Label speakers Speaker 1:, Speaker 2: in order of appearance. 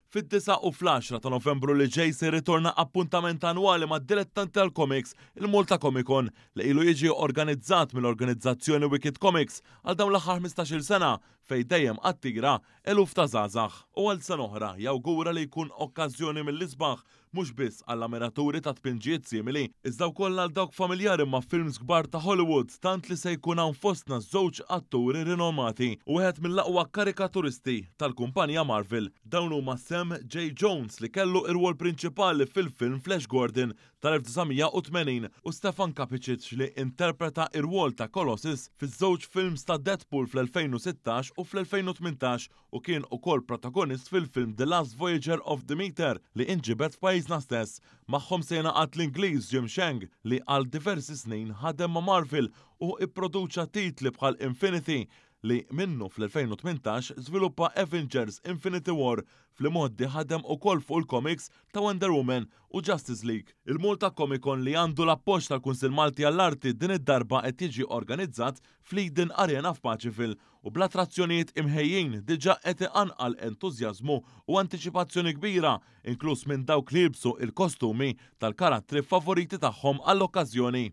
Speaker 1: Fid-9 u fl-10 ta' Novembru li ġej se jirritorna appuntament annwali mad-dilettanti tal-komiks, il-Malta Comic Con, li ilu jiġi organizzat mill-organizzazzjoni Wicked Comics għal dawn l-aħħar 15-il sena fejn dejjem attira eluf ta' żgħażagħ. U għal sena oħra jawgura li jkun okkażjoni mill-isbaħ mhux biss għall-ammiraturi ta' tpinġijiet simili, iżda wkoll għal dawk familjari ma' films kbar ta' Hollywood tant li se jkun hawn fostna żewġ atturi rinomati u wieħed mill-aqwa karikaturisti tal-kumpanija Marvel. Dawn huma Sam J. Jones li kellu r-rwol prinċipali fil-film Flash Gordon tal-1980 u Stefan Kapicic li interpreta r-rwol ta' Colossus fiż-żewġ films ta' Deadpool fl-2016 u fl-2018 u kien ukoll protagonist fil-film The Last Voyager of Demeter li inġibed f'pajjiżna stess. Magħhom se jingħaqad l-Ingliż Jim Shang li għal diversi snin ħadem ma' Marvel u ipproduċa titli bħal Infinity li minnu fl-2018 żviluppa Avengers Infinity War. Fl-imgħoddi ħadem ukoll fuq il-komiks ta' Wonder Woman u Justice League. Il-Malta Comic Con li għandu l-appoġġ tal-Kunsill Malti għall-Arti din id-darba qed jiġi organizzat fl-Eden Arena f'Paċeville u bl-attrazzjonijiet imħejjin diġà qed iqanqal entużjażmu u antiċipazzjoni kbira, inkluż minn dawk li jilbsu l-kostumi tal-karattri favoriti tagħhom għall-okkażjoni.